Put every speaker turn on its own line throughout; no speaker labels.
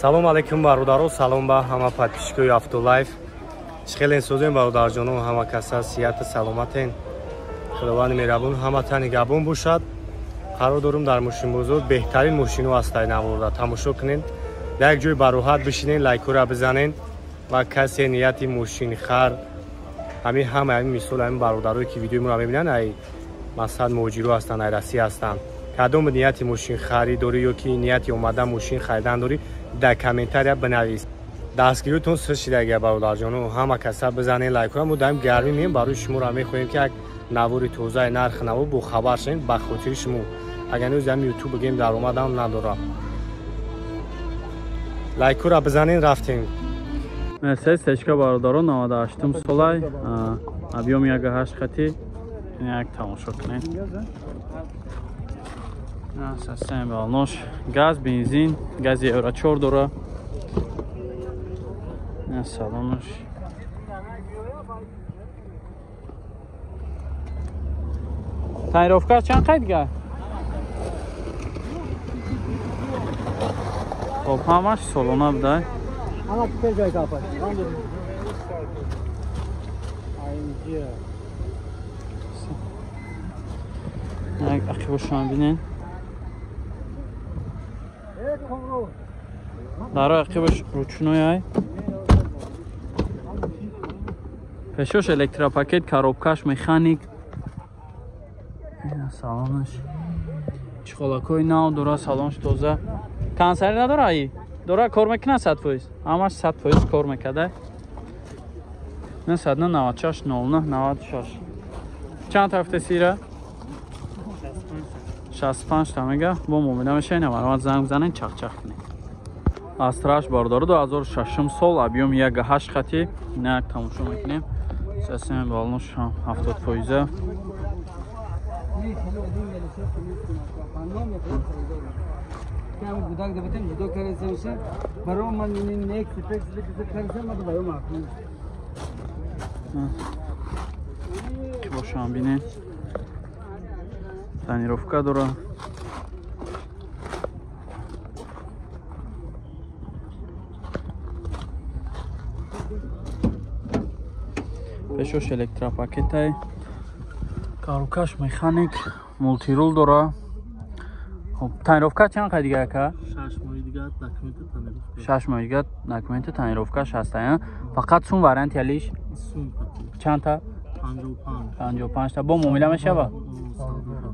Салом алейкум бародаро, салом ба ҳама подписчикои Автолайф. Чӣ хелен созем бародарҷоно, ҳама каса сиҳату саломатен. Худованди меҳрабон ҳаматан нигаҳбон бошад. Қарор дорум дар мошинбозор, беҳтарин мошино ҳастай наворда. Тамошо кунен. Дар як ҷой бароҳат бишинен, лайкора бизанен ва касе нияти мошинхар ҳамин ҳама ҳамин мисол ҳамин бародарое ки видеои моро мебинанд, ай масалан муҳоҷиро ҳастанд, ай Россия ҳастанд. Кадом нияти мошинхарӣ дорӣ ё ки нияти омадан мошин харидан дорӣ, дар комментария бинавис. Дастгиритон сир шидагия бародарҷоно, ҳама каса бизанен лайкора. Мо даим гармӣ меем, барои шуморо мехоҳем ки як навори тозаи нарх наво бохабар шавем ба хотири шумо. Агар нӯз ҳам ютуб бигем даромадам надорам. Лайкора бизанен, рафтем.
Мерседес Течка бародаро 98 солай, объём 1.8 хати, як тамошо кунед. Система балнош, газ, бензин, гази Евро 4 дора. Салонош. Тонировка чанд қайд га? Хоб, ҳамаш солона будай.
Ҳама пеш ҷой капад.
Як ақибошам бинен. Дарои ақибаш ручной ай. Пешош электропакет, коробкаш механик. Салонаш чиқолакҳои нав дора, салонш тоза. Кансари надора ай? Дора, кор мекунад 100%. Ҳамаш 100% кор мекарда. 996 09 96. Чанд тафта сира? 65 та мега. Бо муомила мешавед, навармат занг бизанед, чақчақ кунед. Астраш бародаро 2006 сол, объём 1.8 хати, як тамошо мекунем. Система балнош 70%. Бошам бинен. Тонировка дора. Пешош электропакетай. Коробкаш механик, мултирул дора. Хоб, тонировка чанд қай дига ака?
6 моҳи дига документи тонировка.
6 моҳи дига документи тонировкаш ҳаста. Фақат сум вариант ялиш?
Сум.
Чанд та?
55.
55 та. Бо муомила мешава?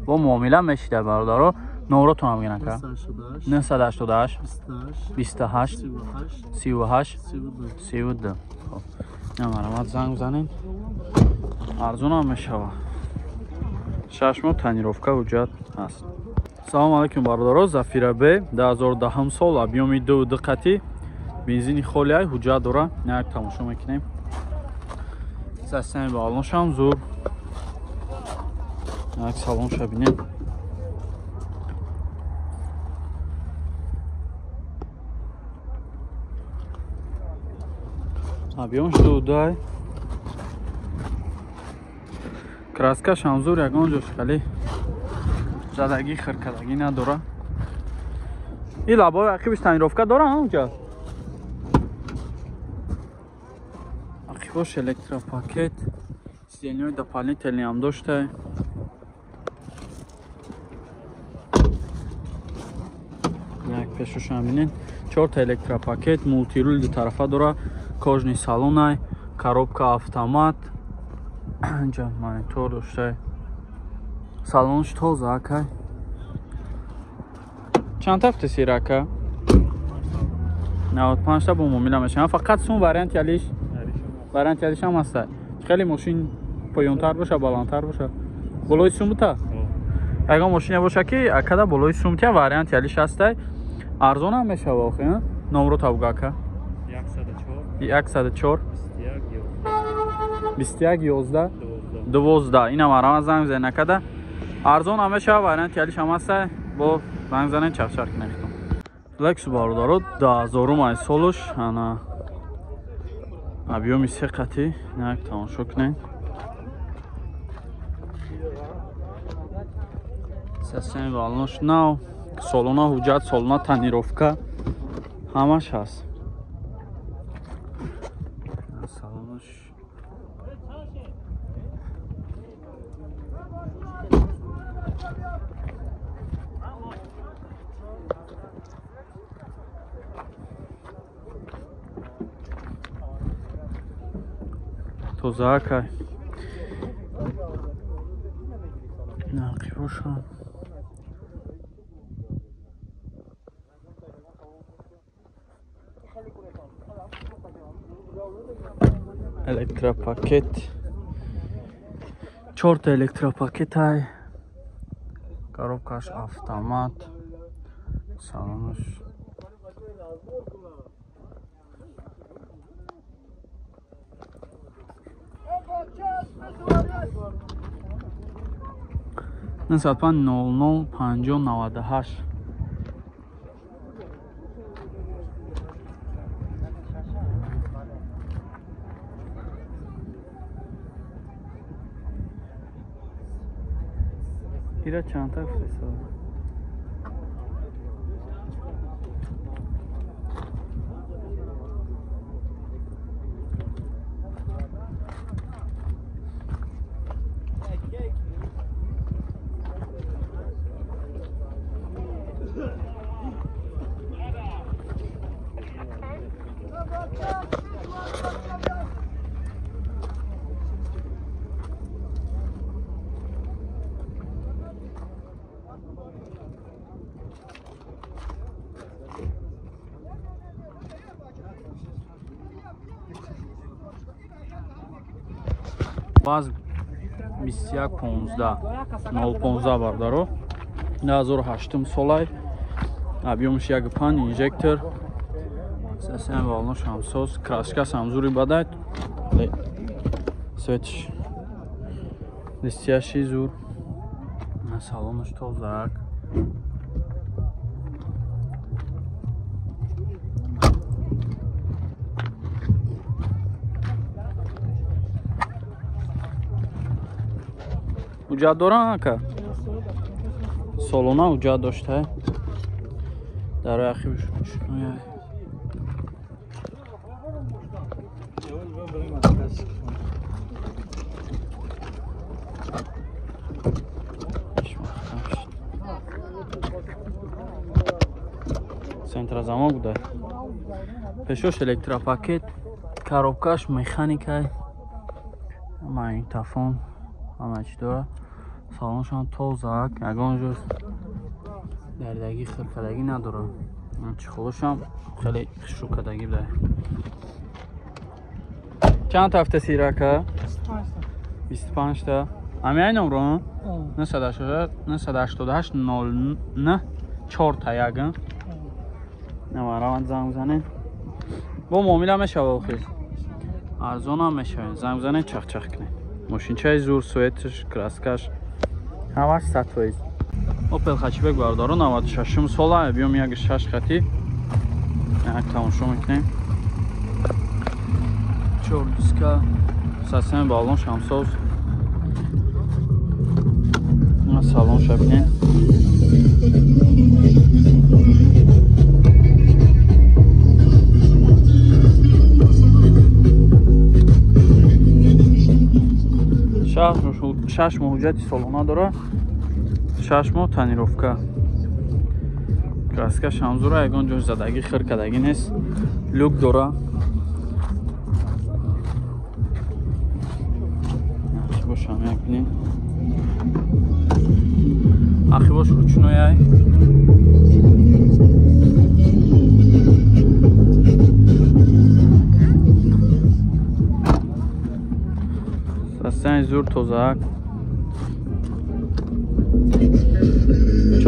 Бо муомила мешида бародаро. Номротон ҳам бигин ака. 988 28 38 32. Хоб, намарамат занг бизанед. Арзон ҳам мешава. 6 моҳ тонировка ҳуҷҷат ҳаст. Салом алейкум бародаро, Зафира Б 2010 сол, объёми 2.2 қати, бензини холиай, ҳуҷҷат дора. Як тамошо мекунем. Системи балонш ҳам зур. Як салонша бинем. Объёмш 2.2. Краскаш ҳам зур, ягон ҷош хеле задагӣ хиркадагӣ надора. Ин лабои ақибиш тонировка дора ҳамҷа? Ақибош электропакет, сиденьои дополнительный ҳам дошта. Як пешошам бинед. 4 та электропакет, мултирул ду тарафа дора, кожный салонай, коробка автомат. Инҷа монитор дошта. Салонш тоза ака. Чанд тафта сир ака? 95 та бо муомила мешавад. Фақат сум вариант ялиш? Вариант ялиш ҳам ҳаста. Хеле мошин поёнтар боша, баландтар боша. Болои сум бута? Ягон мошине боша ки акада болои сум тия вариант ялиш ҳастай. Арзон ҳам мешава охи, номро табуга ака. 104 21 11 12. Инам арама занг бизанед акада. Арзон ҳам мешава, вариант ялиш ҳам ҳаста. Бо занг занед, чақчақ кунед хитон. Лексус бародаро 2000 солуш, ана объёми 3 қати, як тамошо кунед. Системи балнош нав, солона ҳуҷҷат, солона тонировка. Ҳамаш ҳаст. Салонаш тозаакай. Нақибошам. Электропакет. Чорта электропакетай. Коробкаш автомат. Салонаш 905 00 50 98. Ира чандта гуфтесад? Баз 21 15 015 бардаро 2008 солай объемш 1.5 инжектор сасен волно шамсоз краска самзури бадад светш листяши зур салонш тозак ҳуҷҷат дорам ака? Солона ҳуҷҷат дошта. Дар архивш. Центра замок буда. Пешош электропакет, коробкаш механикай. Магнитофон, ҳама чӣ дора. Салоншон тозак, ягон ҷо дардагӣ хиркадагӣ надора. Чехолошам хеле хушрӯкадагӣ буда. Чанд ҳафта сирака? 25 та. Ами ай номро? 988 09 4 та ягон. Навараванд занг занед. Бо муомила мешава охир. Арзонам мешава. Занг занед, чахчах кунед. Мошинчаи зур, суетш, краскаш ҳамаш 100%. Opel Hatchback бародаро 96 сола, объем 1.6 хати. Як тамошо мекунем. 4 диска, сасен балон шамсоз. Салон шабинем. Шаш моҳ ҳуҷҷати солона дора, 6 моҳ тонировка. Краска шамзура, ягон ҷош задагӣ, хиркадагӣ нест. Люк дора. Бошам як бинед. Ахибош ручнояй. Састани зур тозак.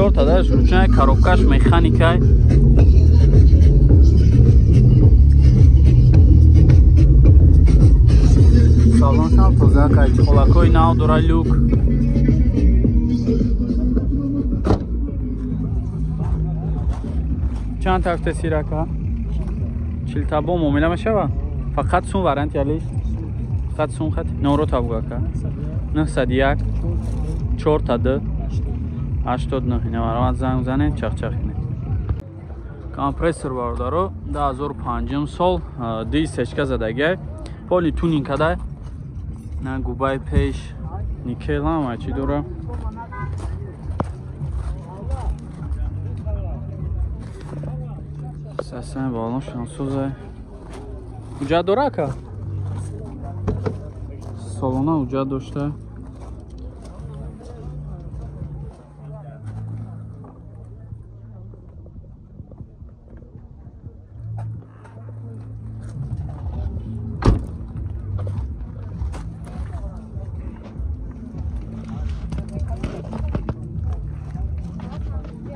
4 та дараш ручная, коробкаш механикай. Салоншам тозакай, чехолакои нав дора, люк. Чанд ҳафта сирака? 40 та бо муомила мешава? Фақат сум вариант ялиш? Фақат сум хат? Номро табугака? 901 4 та 2 89. Наваравад занг занед, чахчах кунед. Компрессор бародаро 2005 сол ди сечка задагай. Поли тунинг кадай. На губай пеш никел ҳама чӣ дора. Сасан балон шансозай. Уҷа дора ака? Салона уҷа дошта.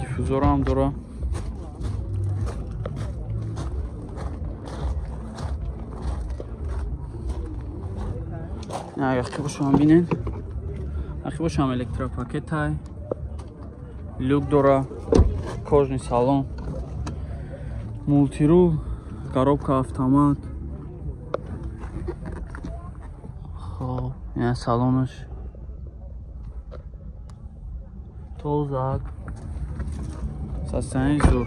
Диффузорам дора. Ақибошам бинен. Ақибошам электропакетай. Люк дора. Кожный салон. Мултирул, коробка автомат. Хоб, ина салонаш. Тозак. Састани зур.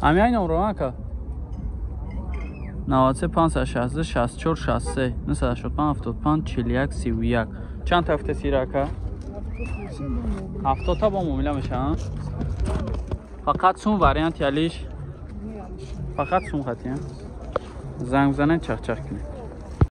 Ами номро ака? 93 560 64 63 985 75 41 31. Чанд ҳафта сира ака? 70 та бо муомила мешаванд? Фақат сум вариант ялиш? Фақат сум хати? Занг бизанед чахчах кунед.